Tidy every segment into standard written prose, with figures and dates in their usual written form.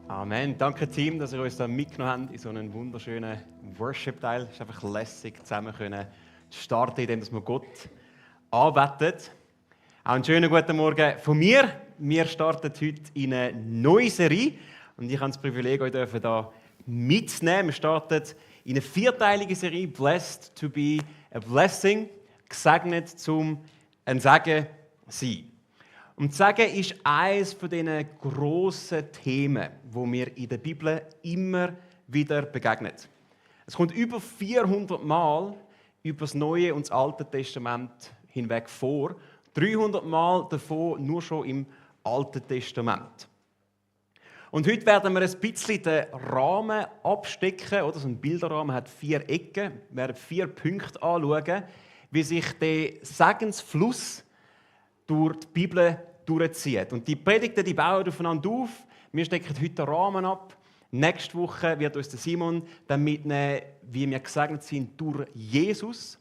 Amen. Danke Team, dass ihr uns da mitgenommen habt in so einen wunderschönen Worship-Teil. Es ist einfach lässig, zusammen können starten, indem wir Gott anbeten. Auch einen schönen guten Morgen von mir. Wir starten heute in eine neue Serie und ich habe das Privileg, euch hier mitzunehmen. Wir starten in eine vierteilige Serie, Blessed to be a Blessing, gesegnet zum ein Segen sein. Und Segen ist eines von diesen grossen Themen, wo mir in der Bibel immer wieder begegnet. Es kommt über 400 Mal über das Neue und das Alte Testament hinweg vor. 300 Mal davon nur schon im Alten Testament. Und heute werden wir ein bisschen den Rahmen abstecken. Oder? So ein Bilderrahmen hat 4 Ecken. Wir werden 4 Punkte anschauen, wie sich der Segensfluss durch die Bibel durchzieht. Und die Predigten, die bauen aufeinander auf. Wir stecken heute den Rahmen ab. Nächste Woche wird uns der Simon dann mitnehmen, wie wir gesegnet sind durch Jesus.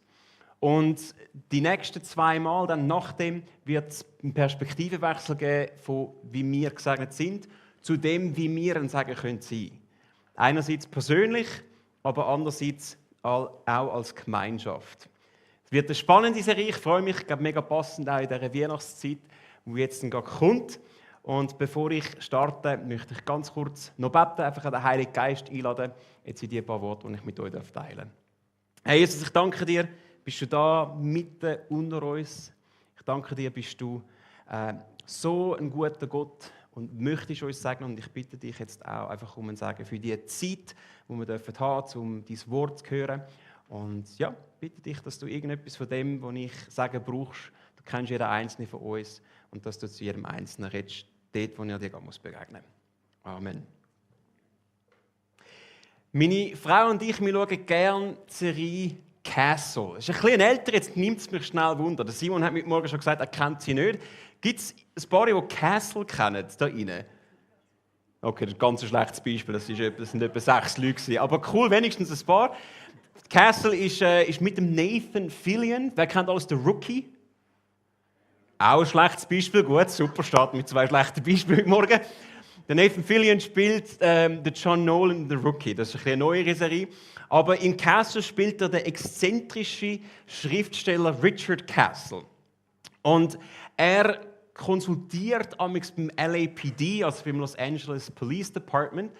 Und die nächsten 2 Mal, dann nachdem, wird es einen Perspektivenwechsel geben, von wie wir gesegnet sind, zu dem, wie wir ein Segen sein können. Einerseits persönlich, aber andererseits auch als Gemeinschaft. Es wird eine spannende Serie, ich freue mich, ich glaube, mega passend auch in dieser Weihnachtszeit, die jetzt gerade kommt. Und bevor ich starte, möchte ich ganz kurz noch beten, einfach den Heiligen Geist einladen, jetzt in die paar Worte, die ich mit euch teilen darf. Herr Jesus, ich danke dir, bist du da mitten unter uns. Ich danke dir, bist du so ein guter Gott und möchtest uns segnen. Und ich bitte dich jetzt auch einfach um ein Segen für die Zeit, die wir haben dürfen, um dein Wort zu hören. Und ja, bitte dich, dass du irgendetwas von dem, was ich sagen brauchst, du kennst jeden Einzelnen von uns und dass du zu jedem Einzelnen redest, dort, wo er dir begegnen muss. Amen. Meine Frau und ich, wir schauen gerne die Serie Castle. Es ist ein bisschen älter, jetzt nimmt es mich schnell Wunder. Der Simon hat mir morgen schon gesagt, er kennt sie nicht. Gibt es ein paar, die Castle kennen, da rein? Okay, das ist ein ganz schlechtes Beispiel, das sind etwa 6 Leute. Aber cool, wenigstens ein paar. Castle ist mit dem Nathan Fillion. Wer kennt alles den Rookie? Auch ein schlechtes Beispiel. Gut, super, starten mit 2 schlechten Beispielen heute Morgen. Der Nathan Fillion spielt den John Nolan, den Rookie. Das ist eine neuere Serie. Aber in Castle spielt er den exzentrischen Schriftsteller Richard Castle. Und er konsultiert amigs beim LAPD, also beim Los Angeles Police Department,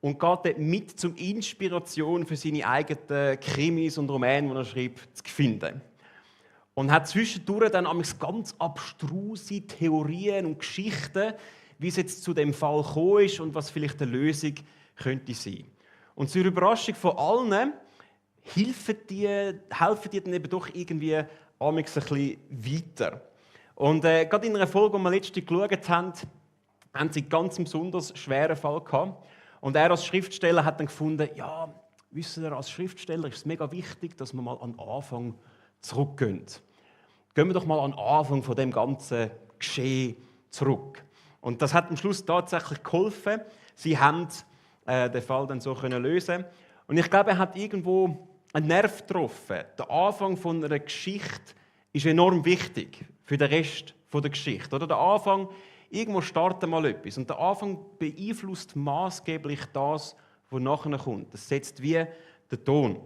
und geht dort mit, um Inspiration für seine eigenen Krimis und Romane, die er schreibt, zu finden. Und hat zwischendurch dann ganz abstruse Theorien und Geschichten, wie es jetzt zu dem Fall gekommen ist und was vielleicht eine Lösung könnte sein. Und zur Überraschung von allen helfen die dann eben doch irgendwie amigs ein bisschen weiter. Und gerade in einer Folge, die wir letztens geschaut haben, haben sie einen ganz besonders schweren Fall gehabt. Und er als Schriftsteller hat dann gefunden, ja, wisst ihr, als Schriftsteller ist es mega wichtig, dass wir mal an den Anfang zurückgehen. Gehen wir doch mal an den Anfang von dem ganzen Geschehen zurück. Und das hat am Schluss tatsächlich geholfen. Sie haben den Fall dann so lösen. Und ich glaube, er hat irgendwo einen Nerv getroffen. Der Anfang von einer Geschichte ist enorm wichtig für den Rest der Geschichte. Oder der Anfang, irgendwo startet mal etwas. Und der Anfang beeinflusst maßgeblich das, was nachher kommt. Das setzt wie den Ton.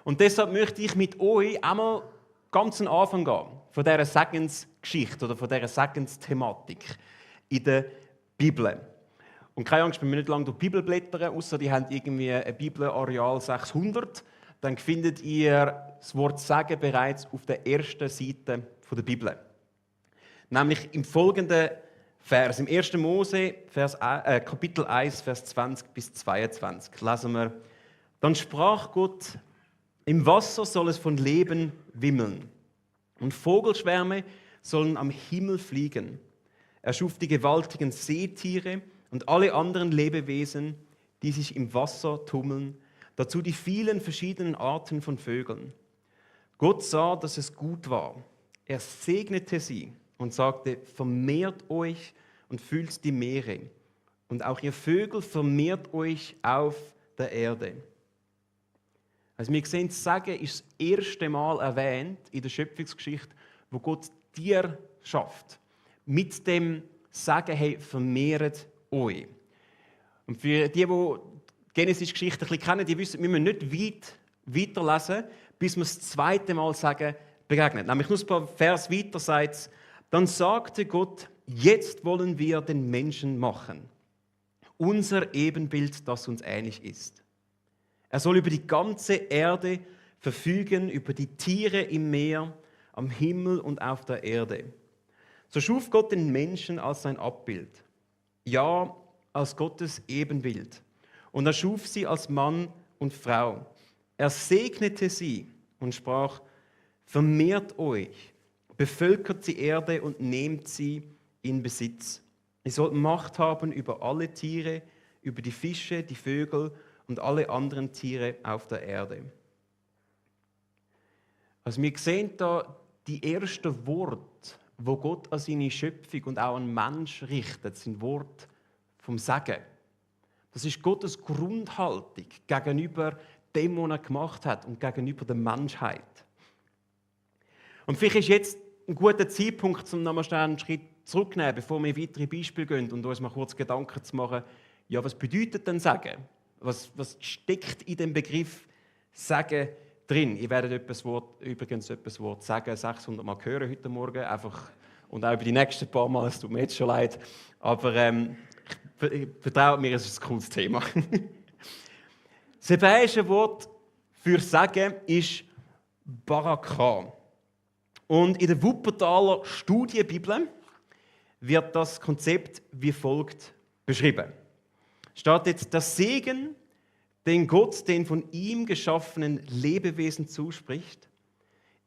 Und deshalb möchte ich mit euch einmal ganz am Anfang gehen, von dieser Segensgeschichte oder von dieser Segensthematik in der Bibel. Und keine Angst, wenn wir nicht lange durch die Bibel blättern, außer die haben irgendwie ein Bibelareal 600, dann findet ihr das Wort Segen bereits auf der ersten Seite der Bibel. Nämlich im folgenden Vers, im 1. Mose, Kapitel 1, Vers 20 bis 22, lesen wir: Dann sprach Gott: Im Wasser soll es von Leben wimmeln, und Vogelschwärme sollen am Himmel fliegen. Er schuf die gewaltigen Seetiere und alle anderen Lebewesen, die sich im Wasser tummeln, dazu die vielen verschiedenen Arten von Vögeln. Gott sah, dass es gut war. Er segnete sie und sagte: Vermehrt euch und füllt die Meere, und auch ihr Vögel vermehrt euch auf der Erde. Also wir sehen, das Segen ist das erste Mal erwähnt in der Schöpfungsgeschichte, wo Gott Tiere schafft. Mit dem Segen, hey, vermehrt euch. Und für die Genesis-Geschichte ein bisschen kennen, die wissen, wir müssen nicht weiterlesen, bis wir das zweite Mal sagen, begegnet. Nämlich nur ein paar Vers weiter sagt es, dann sagte Gott, jetzt wollen wir den Menschen machen. Unser Ebenbild, das uns ähnlich ist. Er soll über die ganze Erde verfügen, über die Tiere im Meer, am Himmel und auf der Erde. So schuf Gott den Menschen als sein Abbild. Ja, als Gottes Ebenbild. Und er schuf sie als Mann und Frau. Er segnete sie und sprach, vermehrt euch, bevölkert die Erde und nehmt sie in Besitz. Ihr sollt Macht haben über alle Tiere, über die Fische, die Vögel und alle anderen Tiere auf der Erde. Also wir sehen da die ersten Worte, wo Gott an seine Schöpfung und auch an Mensch richtet, sind Worte vom Segen. Das ist Gottes Grundhaltung gegenüber dem, was er gemacht hat und gegenüber der Menschheit. Und vielleicht ist jetzt ein guter Zeitpunkt, um nochmal einen Schritt zurückzunehmen, bevor wir in weitere Beispiele gehen und uns mal kurz Gedanken zu machen, ja, was bedeutet denn Segen? Was steckt in dem Begriff Segen drin? Ihr werdet übrigens etwas Wort Segen 600 Mal hören heute Morgen, einfach, und auch über die nächsten paar Mal, es tut mir jetzt schon leid, aber vertraut mir, es ist ein cooles Thema. Das hebräische Wort für Segen ist Baraka. Und in der Wuppertaler Studienbibel wird das Konzept wie folgt beschrieben. Steht jetzt, der Segen, den Gott den von ihm geschaffenen Lebewesen zuspricht,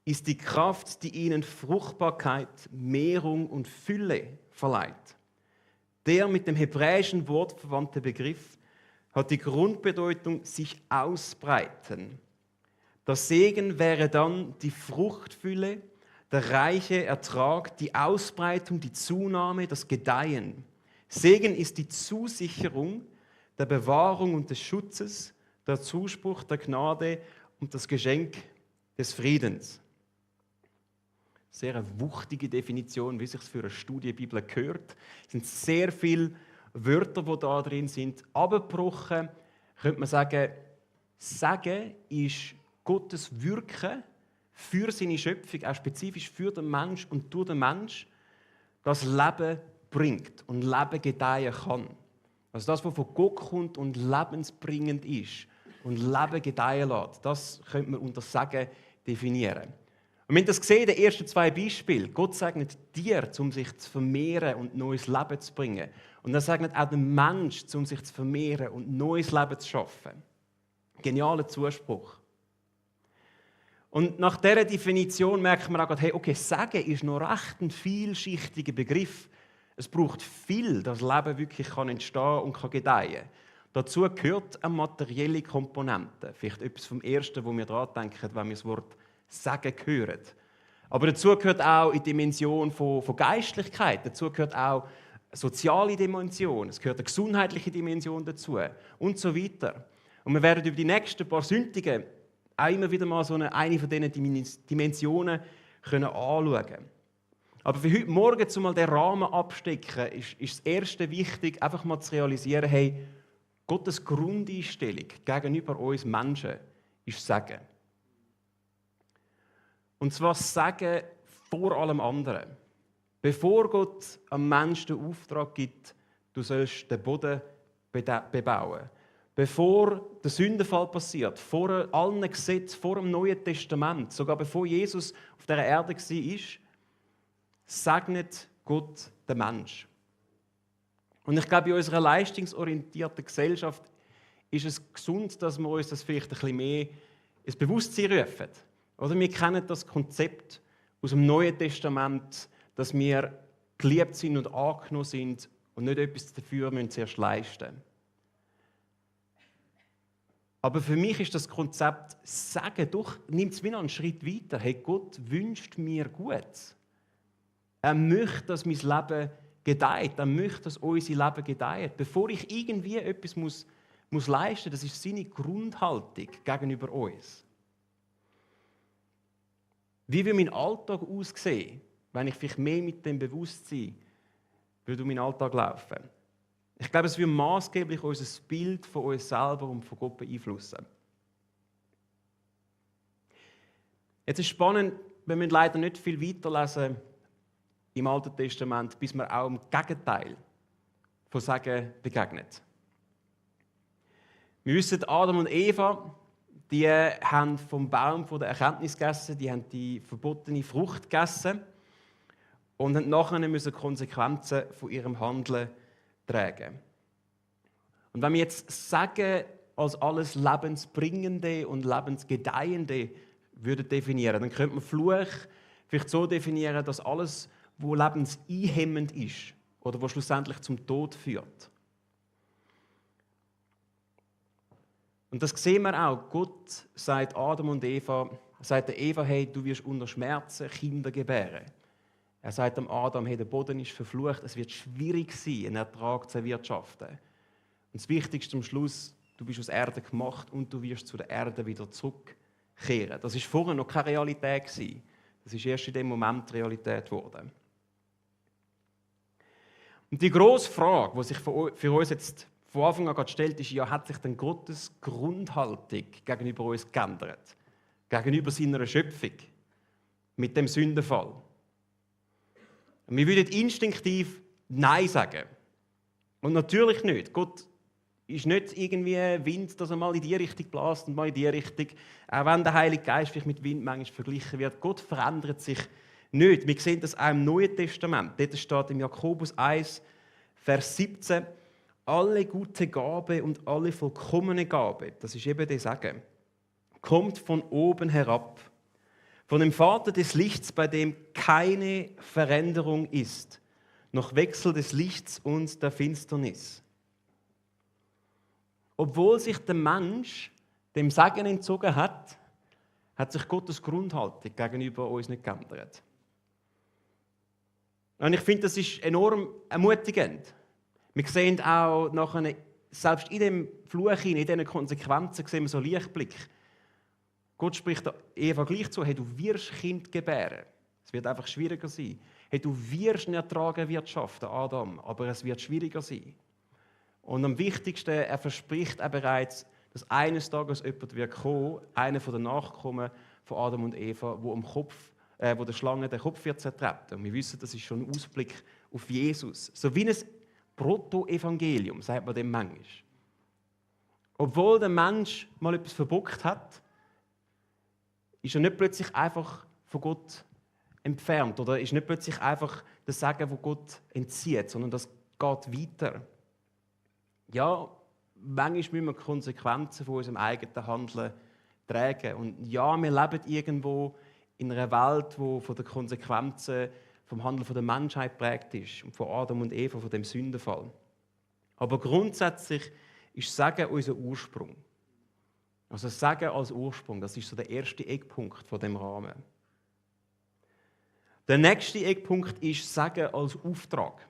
ist die Kraft, die ihnen Fruchtbarkeit, Mehrung und Fülle verleiht. Der mit dem hebräischen Wort verwandte Begriff hat die Grundbedeutung sich ausbreiten. Der Segen wäre dann die Fruchtfülle, der reiche Ertrag, die Ausbreitung, die Zunahme, das Gedeihen. Segen ist die Zusicherung der Bewahrung und des Schutzes, der Zuspruch der Gnade und das Geschenk des Friedens. Sehr eine wuchtige Definition, wie sich es für eine Studienbibel gehört. Es sind sehr viele Wörter, die da drin sind. Abgebrochen könnte man sagen, Segen ist Gottes Wirken für seine Schöpfung, auch spezifisch für den Mensch und durch den Mensch, das Leben bringt und Leben gedeihen kann. Also das, was von Gott kommt und lebensbringend ist und Leben gedeihen lässt, das könnte man unter Segen definieren. Und wenn das gesehen, die ersten zwei Beispiele, Gott segnet dir, um sich zu vermehren und neues Leben zu bringen. Und er segnet auch den Mensch, um sich zu vermehren und neues Leben zu schaffen. Genialer Zuspruch. Und nach dieser Definition merkt man auch, hey, okay, Segen ist noch recht ein vielschichtiger Begriff. Es braucht viel, dass Leben wirklich entstehen und gedeihen kann. Dazu gehört eine materielle Komponente. Vielleicht etwas vom Ersten, wo wir daran denken, wenn wir das Wort Segen hören. Aber dazu gehört auch eine Dimension von Geistlichkeit. Dazu gehört auch eine soziale Dimension. Es gehört eine gesundheitliche Dimension dazu und so weiter. Und wir werden über die nächsten paar Sündigen auch immer wieder mal eine von diesen Dimensionen anschauen können. Aber für heute Morgen, um mal den Rahmen abstecken, ist das Erste wichtig, einfach mal zu realisieren, hey, Gottes Grundeinstellung gegenüber uns Menschen ist Segen. Und zwar Segen vor allem anderen. Bevor Gott am Menschen den Auftrag gibt, du sollst den Boden bebauen. Bevor der Sündenfall passiert, vor allen Gesetzen, vor dem Neuen Testament, sogar bevor Jesus auf dieser Erde war, segnet Gott den Mensch. Und ich glaube, in unserer leistungsorientierten Gesellschaft ist es gesund, dass wir uns das vielleicht ein bisschen mehr ins Bewusstsein rufen. Oder wir kennen das Konzept aus dem Neuen Testament, dass wir geliebt sind und angenommen sind und nicht etwas dafür zuerst leisten müssen. Aber für mich ist das Konzept Segen doch, nimmt es wieder einen Schritt weiter. Hey, Gott wünscht mir Gutes. Er möchte, dass mein Leben gedeiht. Er möchte, dass unser Leben gedeiht. Bevor ich irgendwie etwas muss leisten muss, das ist seine Grundhaltung gegenüber uns. Wie wird mein Alltag aussehen, wenn ich vielleicht mehr mit dem Bewusstsein würde um meinen Alltag laufen? Ich glaube, es wird maßgeblich unser Bild von uns selber und von Gott beeinflussen. Jetzt ist spannend, wir müssen leider nicht viel weiterlesen im Alten Testament, bis wir auch im Gegenteil von Sagen begegnet. Wir wissen, Adam und Eva, die haben vom Baum der Erkenntnis gegessen, die haben die verbotene Frucht gegessen und haben nachher müssen Konsequenzen von ihrem Handeln tragen. Und wenn wir jetzt Sagen als alles Lebensbringende und Lebensgedeihende würden definieren, dann könnte man Fluch vielleicht so definieren, dass alles, was lebenseinhemmend ist oder was schlussendlich zum Tod führt. Und das sehen wir auch. Gott sagt Adam und Eva, sagt Eva, hey, du wirst unter Schmerzen Kinder gebären. Er sagt dem Adam, hey, der Boden ist verflucht, es wird schwierig sein, einen Ertrag zu erwirtschaften. Und das Wichtigste am Schluss, du bist aus Erde gemacht und du wirst zu der Erde wieder zurückkehren. Das war vorher noch keine Realität. Das ist erst in dem Moment Realität geworden. Und die grosse Frage, die sich für uns jetzt von Anfang an stellt, ist, ja, hat sich denn Gottes Grundhaltung gegenüber uns geändert? Gegenüber seiner Schöpfung? Mit dem Sündenfall? Und wir würden instinktiv Nein sagen. Und natürlich nicht. Gott ist nicht irgendwie Wind, dass er mal in die Richtung bläst und mal in die Richtung. Auch wenn der Heilige Geist vielleicht mit Wind manchmal verglichen wird. Gott verändert sich nicht. Wir sehen das auch im Neuen Testament. Dort steht im Jakobus 1, Vers 17, alle gute Gabe und alle vollkommene Gabe, das ist eben das Sagen, kommt von oben herab, von dem Vater des Lichts, bei dem keine Veränderung ist, noch Wechsel des Lichts und der Finsternis. Obwohl sich der Mensch dem Sagen entzogen hat, hat sich Gottes Grundhaltung gegenüber uns nicht geändert. Und ich finde, das ist enorm ermutigend. Wir sehen auch nachher, selbst in dem Fluch, in diesen Konsequenzen, sehen wir so Lichtblick. Gott spricht Eva gleich zu, hey, du wirst Kind gebären. Es wird einfach schwieriger sein. Hey, du wirst einen Ertrag erwirtschaften, Adam, aber es wird schwieriger sein. Und am wichtigsten, er verspricht auch bereits, dass eines Tages jemand wird kommen, einer von den Nachkommen von Adam und Eva, wo der Schlange den Kopf wird zertreten. Und wir wissen, das ist schon ein Ausblick auf Jesus. So wie ein Proto-Evangelium, sagt man dem manchmal. Obwohl der Mensch mal etwas verbockt hat, ist er nicht plötzlich einfach von Gott entfernt oder ist nicht plötzlich einfach das Sagen, das Gott entzieht, sondern das geht weiter. Ja, manchmal müssen wir Konsequenzen von unserem eigenen Handeln tragen. Und ja, wir leben irgendwo in einer Welt, die von den Konsequenzen vom Handeln der Menschheit geprägt ist und von Adam und Eva, von dem Sündenfall. Aber grundsätzlich ist Sagen unser Ursprung. Also Sagen als Ursprung, das ist so der erste Eckpunkt von dem Rahmen. Der nächste Eckpunkt ist Sagen als Auftrag.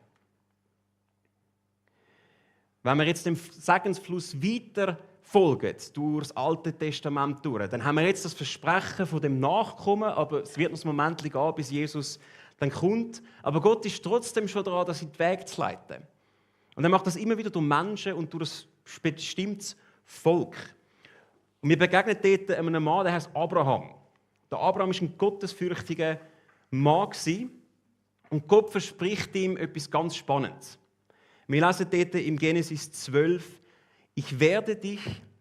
Wenn wir jetzt dem Segensfluss weiter folgen, durch das Alte Testament durch, dann haben wir jetzt das Versprechen von dem Nachkommen, aber es wird noch ein Moment gehen, bis Jesus dann kommt. Aber Gott ist trotzdem schon daran, das in den Weg zu leiten. Und er macht das immer wieder durch Menschen und durch ein bestimmtes Volk. Und wir begegnen dort einem Mann, der heißt Abraham. Der Abraham war ein gottesfürchtiger Mann und Gott verspricht ihm etwas ganz Spannendes. Wir lesen dort im Genesis 12, ich werde dich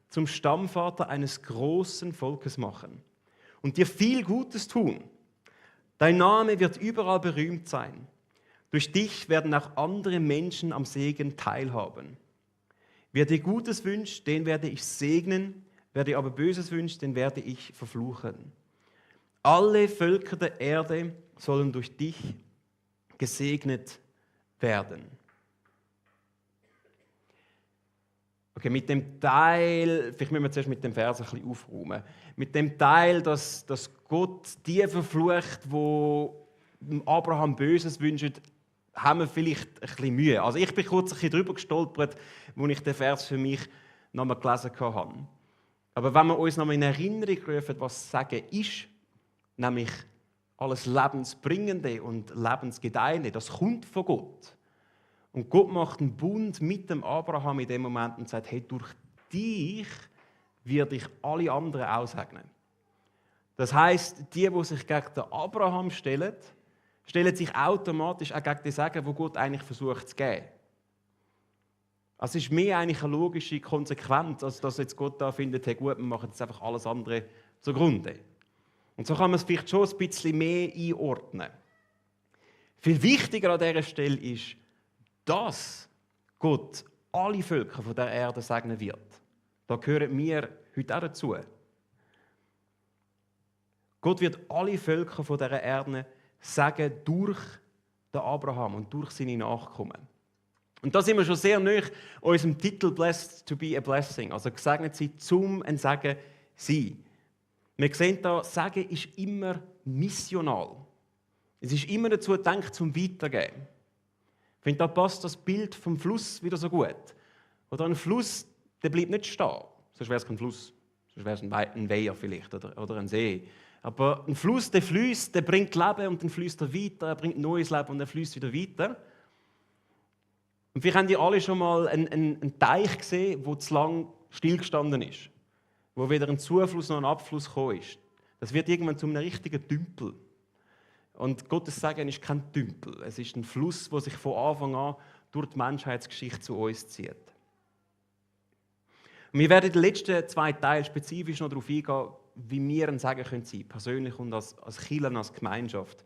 zum Stammvater eines großen Volkes machen und dir viel Gutes tun. Dein Name wird überall berühmt sein. Durch dich werden auch andere Menschen am Segen teilhaben. Wer dir Gutes wünscht, den werde ich segnen. Wer dir aber Böses wünscht, den werde ich verfluchen. Alle Völker der Erde sollen durch dich gesegnet werden. Okay, mit dem Teil, vielleicht müssen wir zuerst mit dem Vers ein bisschen aufräumen. Mit dem Teil, dass Gott die verflucht, die Abraham Böses wünschen, haben wir vielleicht ein bisschen Mühe. Also ich bin kurz ein bisschen drüber gestolpert, als ich den Vers für mich nochmal gelesen habe. Aber wenn wir uns nochmal in Erinnerung rufen, was Sagen ist, nämlich alles Lebensbringende und Lebensgedeihende, das kommt von Gott. Und Gott macht einen Bund mit dem Abraham in dem Moment und sagt, hey, durch dich werde ich alle anderen auch segnen. Das heisst, die sich gegen den Abraham stellen, stellen sich automatisch auch gegen den Segen, wo Gott eigentlich versucht zu geben. Also es ist mehr eigentlich eine logische Konsequenz, als dass jetzt Gott da findet, hey gut, wir machen jetzt einfach alles andere zugrunde. Und so kann man es vielleicht schon ein bisschen mehr einordnen. Viel wichtiger an dieser Stelle ist, dass Gott alle Völker von der Erde segnen wird. Da gehören wir heute auch dazu. Gott wird alle Völker von dieser Erde segnen durch den Abraham und durch seine Nachkommen. Und da sind wir schon sehr nahe unserem Titel «Blessed to be a blessing», also gesegnet sein, zum ein Segen sein. Wir sehen da, Segen ist immer missional. Es ist immer dazu gedacht, zum Weitergeben. Ich finde, da passt das Bild vom Fluss wieder so gut. Oder ein Fluss, der bleibt nicht stehen. Sonst wäre es kein Fluss. Sonst wäre es ein Weiher vielleicht oder ein See. Aber ein Fluss, der fließt, der bringt Leben und dann fließt er weiter, er bringt neues Leben und er fließt wieder weiter. Und vielleicht habt ihr alle schon mal einen Teich gesehen, der zu lang stillgestanden ist. Wo weder ein Zufluss noch ein Abfluss gekommen ist. Das wird irgendwann zu einem richtigen Tümpel. Und Gottes Segen ist kein Tümpel. Es ist ein Fluss, der sich von Anfang an durch die Menschheitsgeschichte zu uns zieht. Und wir werden in den letzten 2 Teilen spezifisch noch darauf eingehen, wie wir ein Segen sein können, persönlich und als Kirche, als Gemeinschaft.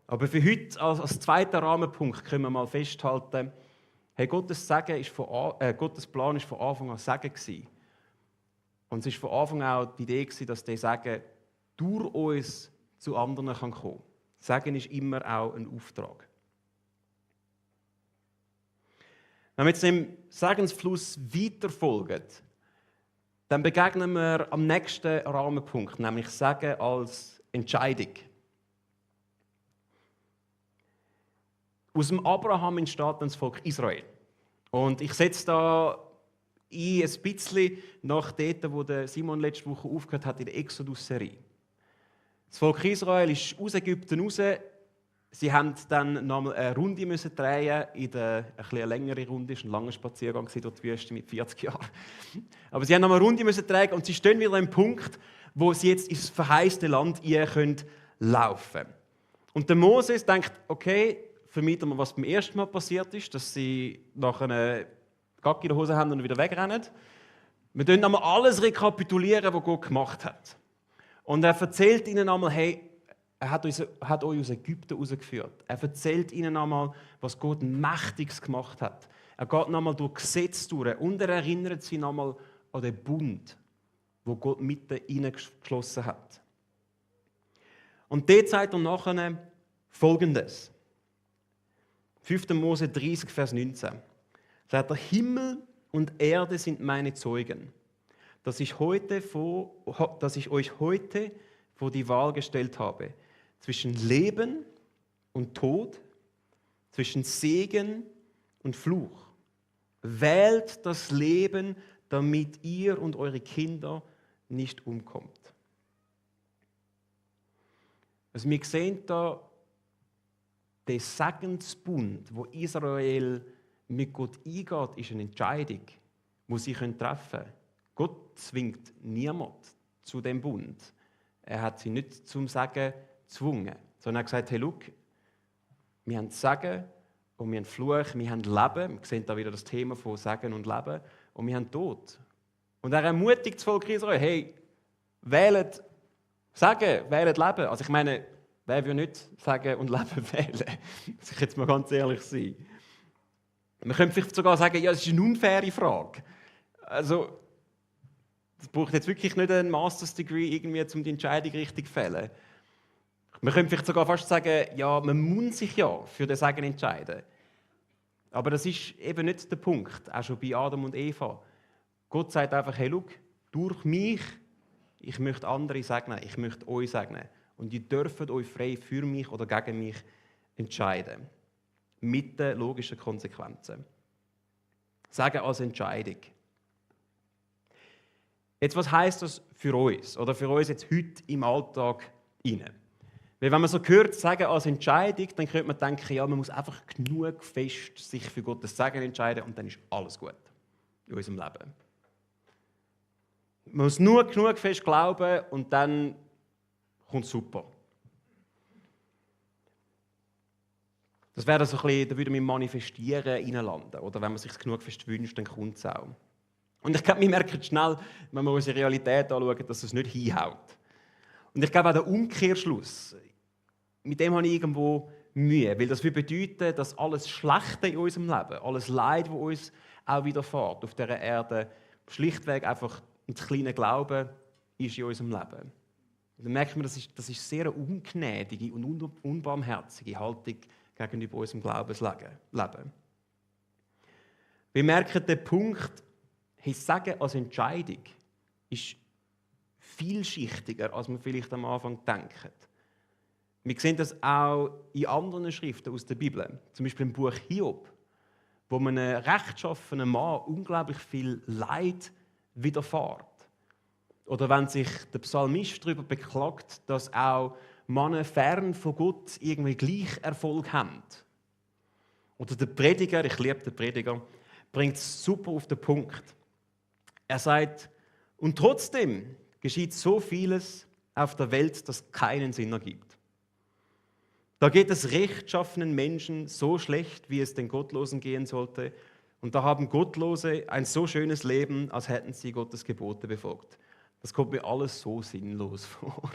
Aber für heute, als zweiter Rahmenpunkt, können wir mal festhalten, hey, Gottes Plan war von Anfang an Segen gewesen. Und es war von Anfang an auch die Idee, dass der Segen durch uns zu anderen kommen kann. Segen ist immer auch ein Auftrag. Wenn wir jetzt dem Segensfluss weiterfolgen, dann begegnen wir am nächsten Rahmenpunkt, nämlich Segen als Entscheidung. Aus dem Abraham entsteht dann das Volk Israel. Und ich setze da ein bisschen nach dort, wo der Simon letzte Woche aufgehört hat in der Exodus-Serie. Das Volk Israel ist aus Ägypten raus. Sie mussten dann nochmal eine Runde drehen, eine etwas längere Runde. Es war ein langer Spaziergang durch die Wüste mit 40 Jahren. Aber sie haben nochmal eine Runde drehen und sie stehen wieder an einem Punkt, wo sie jetzt ins verheißte Land laufen können. Und der Moses denkt, okay, vermeiden wir, was beim ersten Mal passiert ist, dass sie nach einer Gacke in der Hose haben und wieder wegrennen. Wir rekapitulieren nochmal alles, was Gott gemacht hat. Und er erzählt ihnen einmal, hey, er hat euch aus Ägypten herausgeführt. Er erzählt ihnen einmal, was Gott Mächtiges gemacht hat. Er geht nochmal durch Gesetze durch und er erinnert sie nochmal an den Bund, wo Gott mit ihnen geschlossen hat. Und dort sagt er nachher Folgendes. 5. Mose 30, Vers 19. Sagt er, Himmel und Erde sind meine Zeugen, dass ich euch heute vor die Wahl gestellt habe, zwischen Leben und Tod, zwischen Segen und Fluch. Wählt das Leben, damit ihr und eure Kinder nicht umkommt. Also wir sehen da den Segensbund, wo Israel mit Gott eingeht, ist eine Entscheidung, die sie treffen können. Gott zwingt niemand zu dem Bund. Er hat sie nicht zum Segen gezwungen, sondern er hat gesagt, hey, schau, wir haben Segen und wir haben Fluch, wir haben Leben. Wir sehen da wieder das Thema von Segen und Leben. Und wir haben Tod. Und er ermutigt das Volk Israel, hey, wählt Segen, wählt Leben. Also ich meine, wer will nicht Segen und Leben wählen? Muss ich jetzt mal ganz ehrlich sein. Man könnte vielleicht sogar sagen, ja, es ist eine unfaire Frage. Also, es braucht jetzt wirklich nicht ein Master's-Degree, irgendwie, um die Entscheidung richtig zu fällen. Man könnte vielleicht sogar fast sagen, ja, man muss sich ja für den Segen entscheiden. Aber das ist eben nicht der Punkt, auch schon bei Adam und Eva. Gott sagt einfach, hey, schau, durch mich, ich möchte andere segnen, ich möchte euch segnen. Und ihr dürft euch frei für mich oder gegen mich entscheiden. Mit den logischen Konsequenzen. Sagen als Entscheidung. Jetzt, was heisst das für uns? Oder für uns jetzt heute im Alltag rein? Weil wenn man so hört, sagen als Entscheidung, dann könnte man denken, ja, man muss einfach genug fest sich für Gottes Segen entscheiden und dann ist alles gut in unserem Leben. Man muss nur genug fest glauben und dann kommt es super. Das wäre so ein bisschen, da würde man Manifestieren reinlanden. Oder wenn man sich genug fest wünscht, dann kommt es auch. Und ich glaube, wir merken schnell, wenn wir unsere Realität anschauen, dass es nicht hinhaut. Und ich glaube auch der Umkehrschluss, mit dem habe ich irgendwo Mühe. Weil das würde bedeuten, dass alles Schlechte in unserem Leben, alles Leid, das uns auch widerfährt auf dieser Erde, schlichtweg einfach ein kleiner Glaube ist in unserem Leben. Und dann merkt man, das ist sehr eine ungnädige und unbarmherzige Haltung gegenüber unserem Glaubensleben. Wir merken den Punkt, Sagen als Entscheidung ist vielschichtiger, als man vielleicht am Anfang denkt. Wir sehen das auch in anderen Schriften aus der Bibel, zum Beispiel im Buch Hiob, wo man einem rechtschaffenen Mann unglaublich viel Leid widerfährt. Oder wenn sich der Psalmist darüber beklagt, dass auch Männer fern von Gott irgendwie gleich Erfolg haben. Oder der Prediger, ich liebe den Prediger, bringt es super auf den Punkt. Er sagt, und trotzdem geschieht so vieles auf der Welt, das keinen Sinn ergibt. Da geht es rechtschaffenen Menschen so schlecht, wie es den Gottlosen gehen sollte. Und da haben Gottlose ein so schönes Leben, als hätten sie Gottes Gebote befolgt. Das kommt mir alles so sinnlos vor.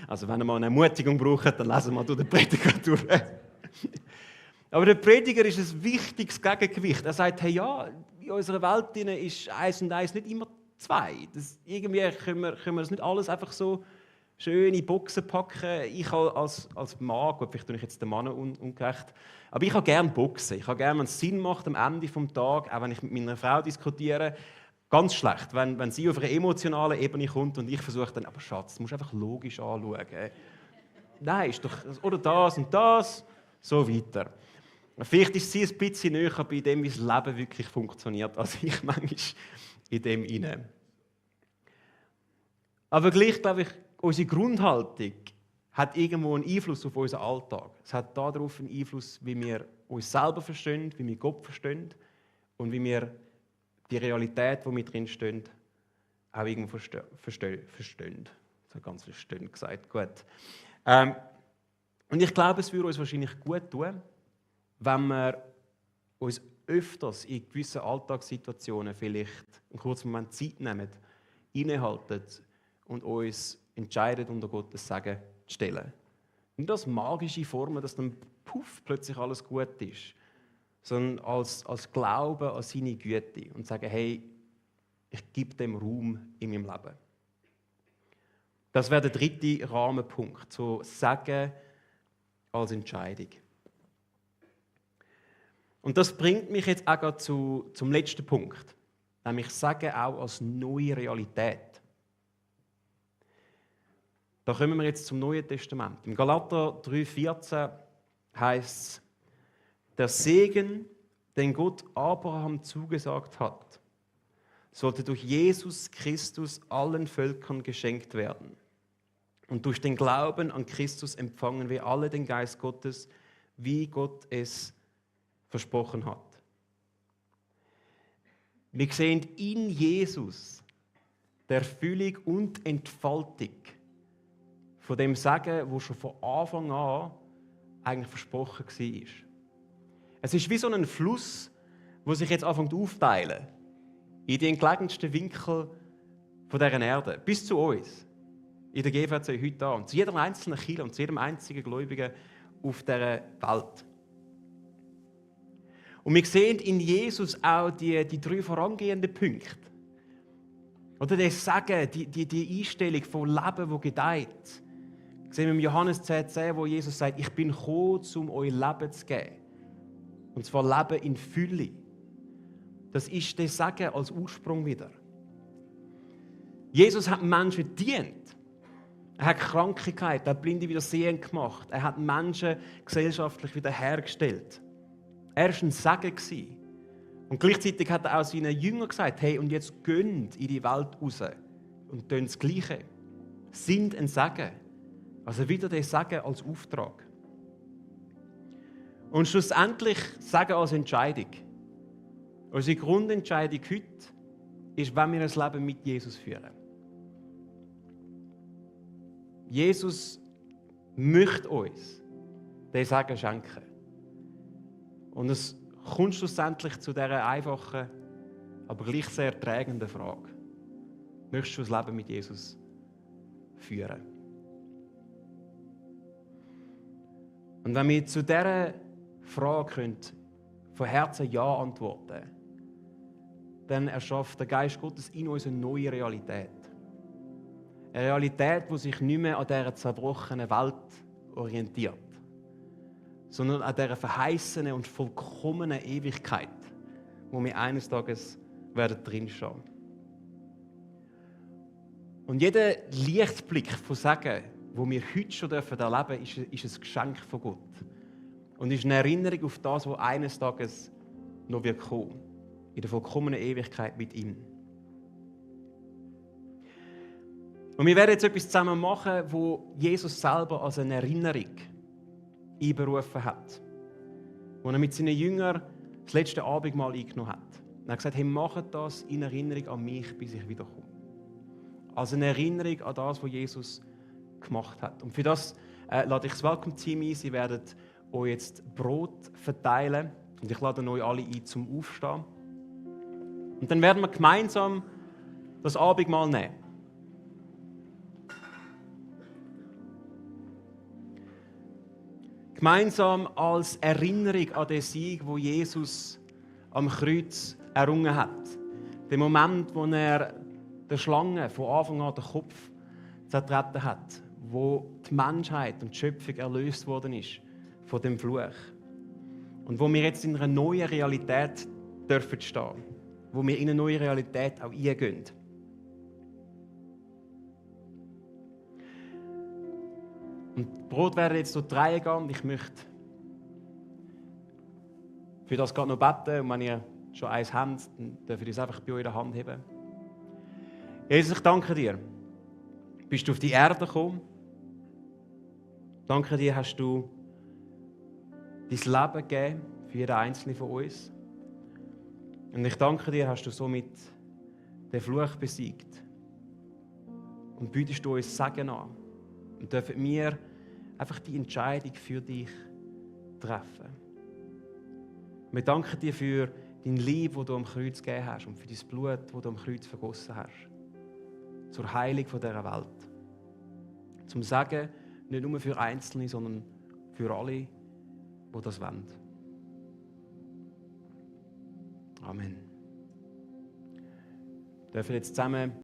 Also wenn ihr mal eine Ermutigung braucht, dann lesen wir durch den Prediger durch. Aber der Prediger ist ein wichtiges Gegengewicht. Er sagt, hey, ja, in unserer Welt ist 1 und 1 nicht immer 2. Irgendwie können wir das nicht alles einfach so schön in Boxen packen. Ich als Mann, gut, vielleicht tue ich jetzt den Mann ungerecht, aber ich habe gerne Boxen. Ich habe gerne, wenn es Sinn macht am Ende des Tages, auch wenn ich mit meiner Frau diskutiere, ganz schlecht, wenn sie auf einer emotionalen Ebene kommt und ich versuche dann, aber Schatz, das musst du einfach logisch anschauen. Nein, ist doch, oder das und das, so weiter. Vielleicht ist sie ein bisschen näher bei dem, wie das Leben wirklich funktioniert, als ich manchmal in dem hinein. Aber gleich, glaube ich, unsere Grundhaltung hat irgendwo einen Einfluss auf unseren Alltag. Es hat darauf einen Einfluss, wie wir uns selber verstehen, wie wir Gott verstehen und wie wir die Realität, wo wir drin stehen, auch irgendwo verstehen. Das hat ganz verstehen gesagt. Gut. Und ich glaube, es würde uns wahrscheinlich gut tun, wenn wir uns öfters in gewissen Alltagssituationen vielleicht einen kurzen Moment Zeit nehmen, innehalten und uns entscheiden, unter Gottes Segen zu stellen. Nicht als magische Formen, dass dann plötzlich alles gut ist, sondern als Glauben an seine Güte und sagen, hey, ich gebe dem Raum in meinem Leben. Das wäre der dritte Rahmenpunkt, so Segen als Entscheidung. Und das bringt mich jetzt auch zum letzten Punkt, nämlich Segen auch als neue Realität. Da kommen wir jetzt zum Neuen Testament. Im Galater 3,14 heißt es, der Segen, den Gott Abraham zugesagt hat, sollte durch Jesus Christus allen Völkern geschenkt werden. Und durch den Glauben an Christus empfangen wir alle den Geist Gottes, wie Gott es versprochen hat. Wir sehen in Jesus der Erfüllung und Entfaltung von dem Segen, wo schon von Anfang an eigentlich versprochen war. Es ist wie so ein Fluss, der sich jetzt anfängt aufteilen in die entlegensten Winkel von dieser Erde, bis zu uns, in der GVC heute an, zu jedem einzelnen Kirche und zu jedem einzigen Gläubigen auf dieser Welt. Und wir sehen in Jesus auch die 3 vorangehenden Punkte. Oder das Sagen, die Einstellung von Leben, das gedeiht. Das sehen wir im Johannes 10,10, wo Jesus sagt, ich bin gekommen, um euch Leben zu geben. Und zwar Leben in Fülle. Das ist das Sagen als Ursprung wieder. Jesus hat Menschen gedient. Er hat Krankheit, er hat Blinde wieder sehend gemacht. Er hat Menschen gesellschaftlich wiederhergestellt. Er war ein Segen. Und gleichzeitig hat er auch seinen Jüngern gesagt, hey, und jetzt geht in die Welt raus und tun das Gleiche. Sind ein Segen. Also wieder das Sagen als Auftrag. Und schlussendlich Sagen als Entscheidung. Unsere Grundentscheidung heute ist, wenn wir ein Leben mit Jesus führen. Jesus möchte uns den Segen schenken. Und es kommt schlussendlich zu dieser einfachen, aber gleich sehr tragenden Frage. Möchtest du das Leben mit Jesus führen? Und wenn wir zu dieser Frage von Herzen Ja antworten können, dann erschafft der Geist Gottes in uns eine neue Realität. Eine Realität, die sich nicht mehr an dieser zerbrochenen Welt orientiert, sondern an dieser verheißenen und vollkommenen Ewigkeit, wo wir eines Tages werden drinstehen. Und jeder Lichtblick von Segen, den wir heute schon erleben dürfen, ist ein Geschenk von Gott. Und ist eine Erinnerung auf das, was eines Tages noch wird kommen. In der vollkommenen Ewigkeit mit ihm. Und wir werden jetzt etwas zusammen machen, wo Jesus selber als eine Erinnerung einberufen hat. Wo er mit seinen Jüngern das letzte Abendmahl eingenommen hat. Und er hat gesagt, hey, macht das in Erinnerung an mich, bis ich wiederkomme. Als eine Erinnerung an das, was Jesus gemacht hat. Und für das lade ich das Welcome-Team ein. Sie werden euch jetzt Brot verteilen. Und ich lade euch alle ein zum Aufstehen. Und dann werden wir gemeinsam das Abendmahl nehmen. Gemeinsam als Erinnerung an den Sieg, wo Jesus am Kreuz errungen hat. Den Moment, wo er der Schlange von Anfang an den Kopf zertreten hat, wo die Menschheit und die Schöpfung erlöst worden ist von dem Fluch. Und wo wir jetzt in einer neuen Realität dürfen stehen, wo wir in eine neue Realität auch eingehen. Und das Brot werden jetzt durch die Reihe gehen und ich möchte für das gerade noch beten. Und wenn ihr schon eins habt, dann dürft ihr das einfach bei euch in der Hand haben. Jesus, ich danke dir. Bist du auf die Erde gekommen? Danke dir, hast du dein Leben gegeben für jeden Einzelnen von uns. Und ich danke dir, hast du somit den Fluch besiegt. Und bietest du uns Segen an. Und dürfen wir einfach die Entscheidung für dich treffen. Wir danken dir für dein Liebe, das du am Kreuz gegeben hast und für dein Blut, das du am Kreuz vergossen hast. Zur Heilung dieser Welt. Zum Sagen, nicht nur für Einzelne, sondern für alle, die das wollen. Amen. Wir dürfen jetzt zusammen